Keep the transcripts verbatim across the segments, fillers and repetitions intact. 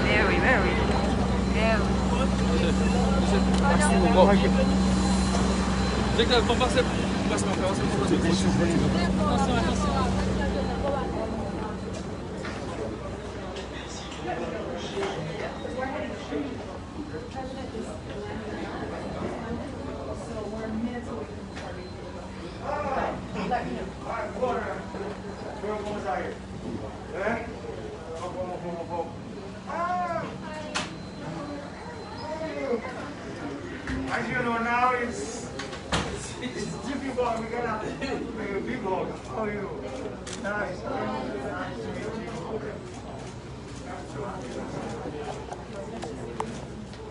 Mèwi, mèwi. Mèwi. Direktè, fò pase, pase nan fè, pase nan fè. As you know now, it's, it's, it's difficult. We got a, a big hug. How are you? Nice. Nice to meet you.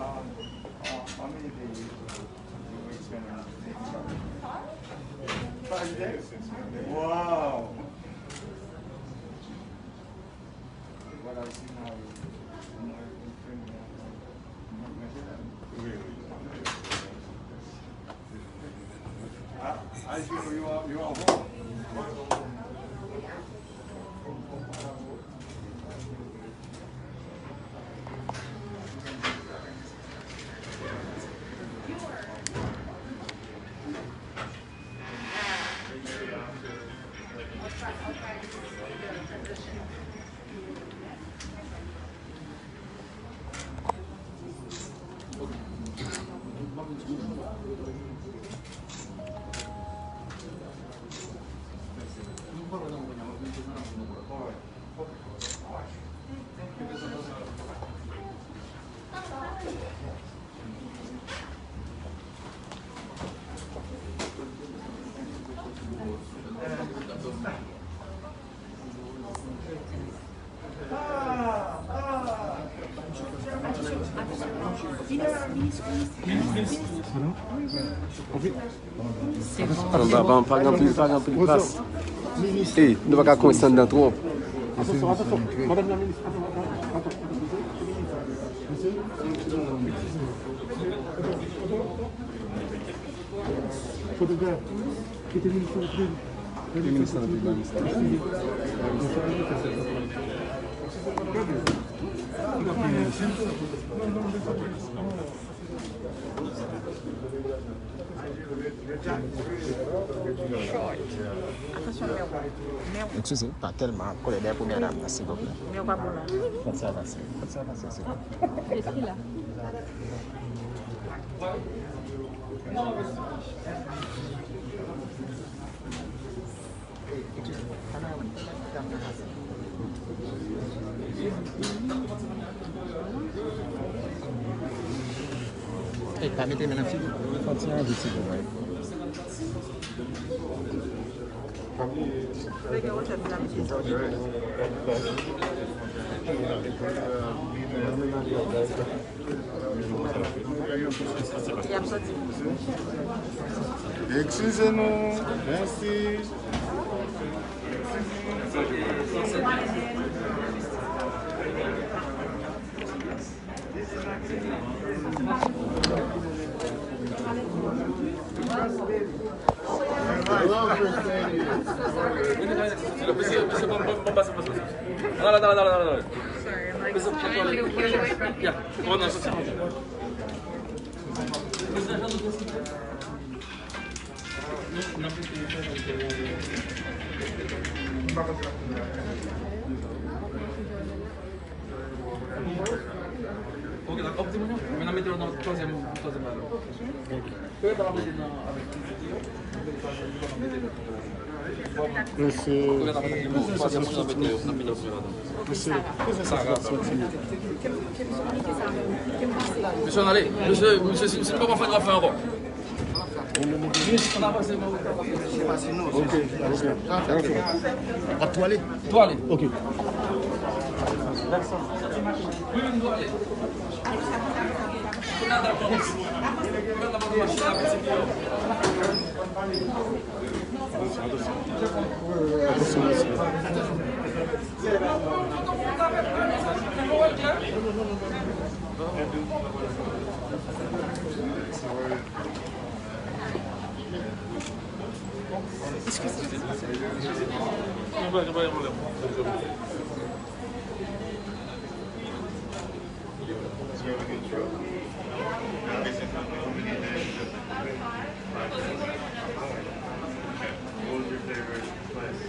Um, uh, how many days? Five days? Wow. What I see now is more criminal. Ah, I see you are, you are home. Pa, pa, pa gen anpil, pa gen anpil plas. Ey, nou pa ka konn sa anndan twòp. Fotograf. Kite minis lan antre, ba minis lan. Eskize, pa tèlman ap kole dèyè premyè dam nan, silvouplè. Fè sa pase, fè sa pase, silvouplè. Ey, pa mete men nan figi. Fè ti anvi ti goumen. Eskize nou. Mèsi. Ok, dakò. Ti moun yo, men n a mete yo nan twazyèm, twazyèm la. Mesye, mesye, mesye, ale, mesye, mesye, si, si nou pa fè, nou va fè ankò. Ok, ok. Ap twale? Twale. Ok. Anba, anba, anba, anba. What was your favorite place?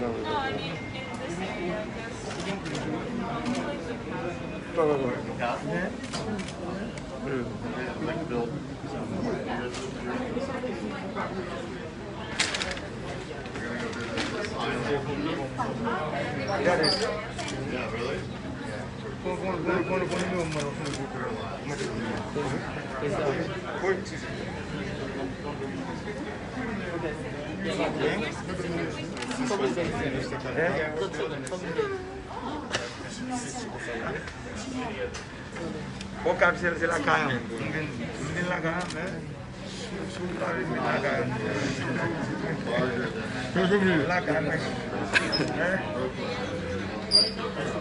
No, I mean, in this area, there's California. Like to build some. We're gonna go visit this island. Yeah, really? Okap, se, se lakay an. M vin, m vin lakay an, men.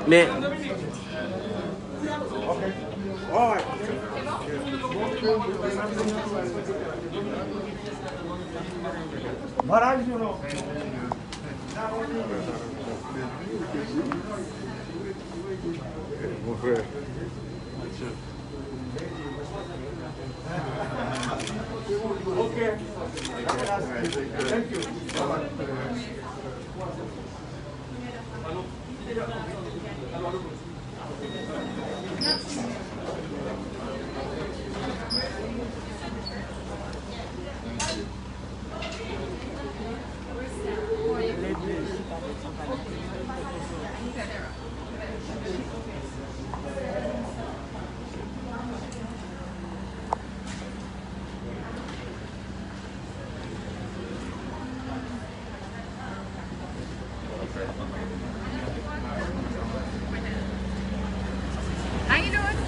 Men, mon frè. Ok. Thank you. How you doing?